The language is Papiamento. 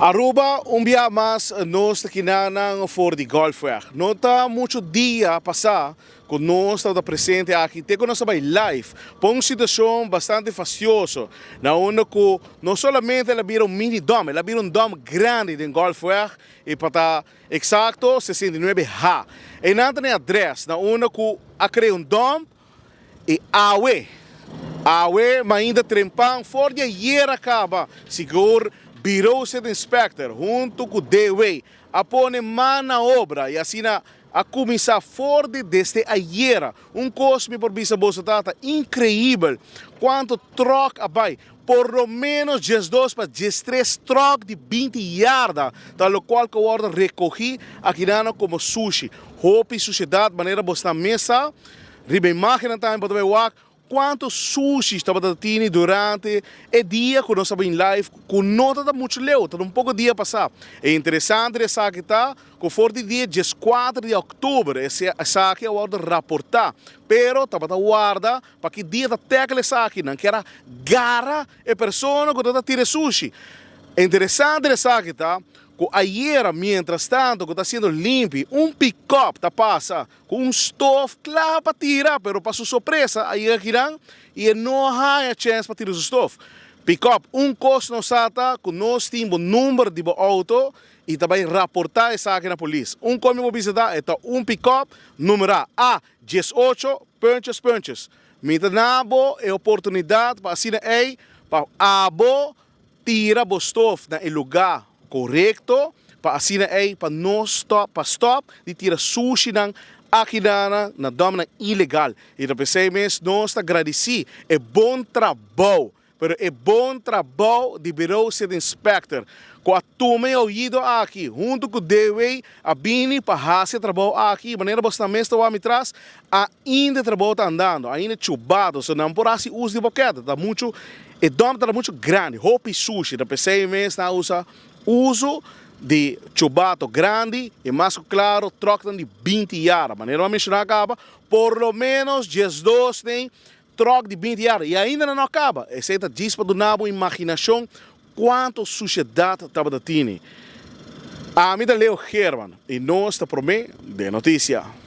Aruba, un bia mas nos ta kinanan for di Golfweg. No ta mucho dia pasa cu nos tabata presente aki te cu nos a bay live pa un situacion bastante fastioso na unda cu no solamente el a bira un mini dump, el a bira un dump grandi den Golfweg y pa ta exacto 69 ha. Eynan ta na e adres na unda cu a crea un dump y awe, awe mainta trempan for di ayera caba, sigur Bureau City Inspector hunto cu DW a pone man na obra y asina a cuminsa for di desde ayera. Un cos mi por bisa boso ta ta increibel cuanto truck a bay, por lo menos 12 pa 13 truck di 20 yarda, ta locual cu a wordo recogi aki como sushi. Hopi sushedad, manera bo ta mira riba imagen tambe bo ta bay wak cuanto sushi tabata tini durante e dia cu nos tabata live, cu no ta mucho leu, ta un poco dia pasa. E interesante esaki ta cu for di dia 4 di october esaki a wordo raporta, pero tabata warda pa ki dia ta tackle esaki, nan kier a gara e persona cu ta tira sushi. Interesante esaki ta cu ayera, mientras tanto cu ta siendo limpi, un pick-up ta pasa cu un stof cla pa tira, pero pa su sorpresa, ey aki y no hay chance pa tira su stof. Pick-up, un cos nos sa ta cu nos tin e number di auto y tambe raporta esaki na polis. Un como bo bisa ta un pick-up number A 18 punches punches. Mi ta duna bo e oportunidad pa asina ey pa abo tira bo stof na lugar corecto pa asina ey pa no stop, pa stop di tira sushi nan aki na dumpnan ilegal. Y ta p'esey mes nos ta gradici e bon trabou, pero e bon trabou di Bureau City Inspector cu a tuma e oido aki hunto cu DW a bini pa haci trabou aki, manera bo mes ta mi tras, ainda trabou ta andando, ainda chubado, so no por haci uso di bobcat, ta mucho e dump ta mucho grandi, hopi sushi, ta p'esey mes nan a usa uso di chubato grandi y mas claro truck di 20 yarda. Manera mi a menciona caba, por lo menos 12 tin truck di 20 yarda y ainda no a caba. Esey ta djis pa duna bo imaginacion cuanto sushedad tabata tini. Ami ta Leo German y nos ta Prome den Noticia.